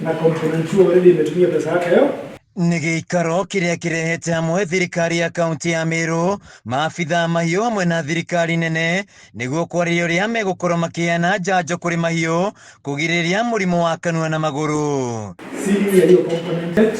Na component 2 already imetumia pesa yake yo. Nĩ gĩikaro kĩrĩa kĩrehete hamwe thirikari ya kaunti ya Meru, maabithaa mahiũ hamwe na thirikari nene nĩguo kwarĩrĩria ũrĩa megũkorwo makĩheana njanjo kũrĩ mahiũ kũgirĩrĩria mũrimũ wa kanua na magũrũ. CD ya hiyo component, but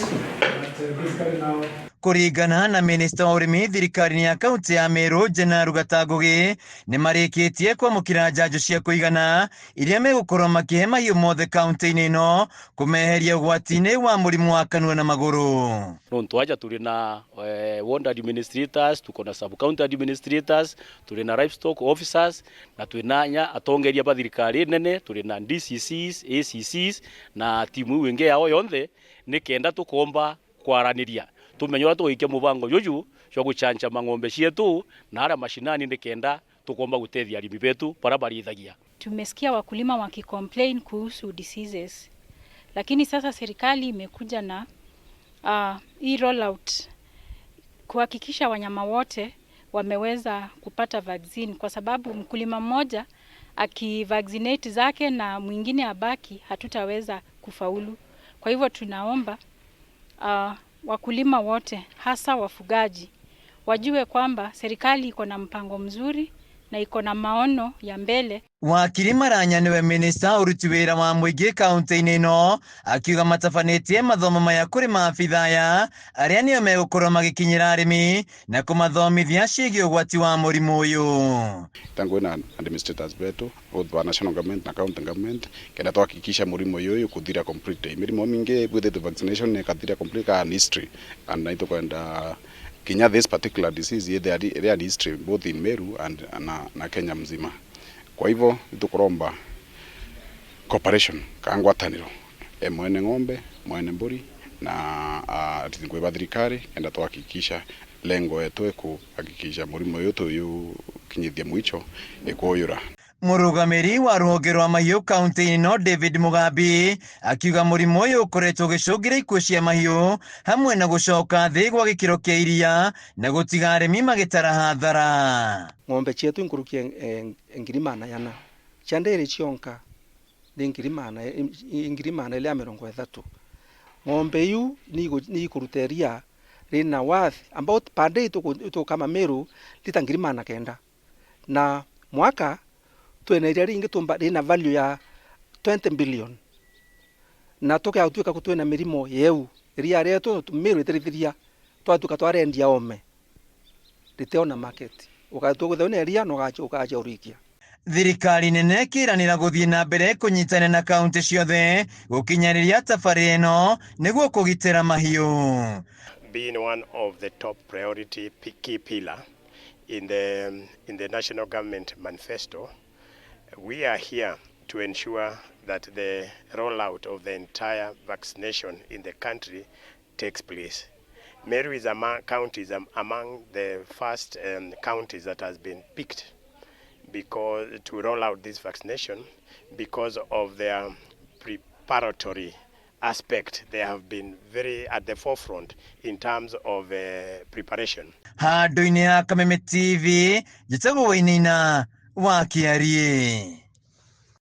basically now Kũringana na minista wa ũrĩmi thirikari-inĩ ya kaunti ya Meru Jenaro Gatangũgĩ, nĩ marĩkĩtie kwamũkĩra njanjo cia kũigana iria megũkorwo makĩhe mahiũ mothe kaunti-inĩ ĩno kũmeheria ũgwati-inĩ wa mũrimũ wa kanua na magũrũ. Nontu aja tuli na ward administrators, tuko na sub county administrators, tuli na livestock officers na twina nya atongeria ba thirikari nene, tuli na DCCs, ACCs na timu iu ingi yao yonthe ni kenda tukomba kwaraniria tumenye uria tuguikia mubango juju jwa guchancha mang'ombe cietu na aria mashinani ni kenda tukomba gutethia arimi betu bara barithagia. Tumesikia wakulima wakicomplain kuhusu diseases, lakini sasa serikali imekuja na hii rollout kuhakikisha wanyama wote wameweza kupata vaccine, kwa sababu mkulima mmoja akivaccinate zake na mwingine abaki, hatutaweza kufaulu. Kwa hivyo tunaomba wakulima wote hasa wafugaji wajue kwamba serikali iko na mpango mzuri na iko na maono ya mbele. Wakiri Maranya niwe minista uruti wira wa mũingĩ kaunti-inĩ ĩno akiuga matabanĩtie mathomo maya kũrĩ maabitha aya arĩa nĩo megũkorwo magĩkinyĩra arĩmi na kũmathomithia ciĩgiĩ ũgwati wa mũrimũ ũyũ. Tangu na administrators betu both ba national government na county government kenda tuhakikisha murimo uyu kuthira completely. Mirimo mingi with the vaccination ikathira complete and history, and na itukwenda kinya this particular disease yethe ari history both in Meru and na Kenya mzima. Kwa hivyo tukuromba cooperation ka ngwataniro e mwene ng'ombe, mwene mburi na atingwe ba thirikari kenda tuhakikisha lengo yetu ekuhakikisha murimo uyu tuyu kinyithia mwicho ekuyura. Mũrũgamĩri wa rũhonge rwa mahiũ kaunti-inĩ ĩno David Mugambi akiuga mũrimũ ũyũ ũkoretwo ũgĩcũngĩra ikuũ cia mahiũ hamwe na gũcoka thĩ gwa gĩkĩro kĩa iria na gũtiga arĩmi magĩtara hathara. Ng'ombe cietu inkurukia ngiri mana yana cia ndĩrĩ cionka nĩ ngiri mana ĩrĩa mĩrongo ĩthatũ. Ng'ombe iu ni ikũruta iria rĩna worth about per day tũkama Meru lita 900,000 na mwaka twena iria ringi tumba rina value ya 20 billion na tukia tuika kutwena mirimo yeu iria rietu Meru itirithiria twatuika twarendia ome riteona market ugatugutha une iria no gacho ukaja urikia. Thirikari nene ĩkĩranĩra gũthiĩ na mbere kũnyitanĩra na kaunti ciothe gũkinyanĩria tabarĩra ĩno nĩguo kũgitĩra mahiũ. Being one of the top priority key pillar in the national government manifesto, we are here to ensure that the rollout of the entire vaccination in the country takes place. Meru is among counties, among the first counties that has been picked because to roll out this vaccination because of their preparatory aspect. They have been very at the forefront in terms of preparation. Handũ-inĩ ha Kameme TV, njĩtagwo Wainaina wa Kĩariĩ.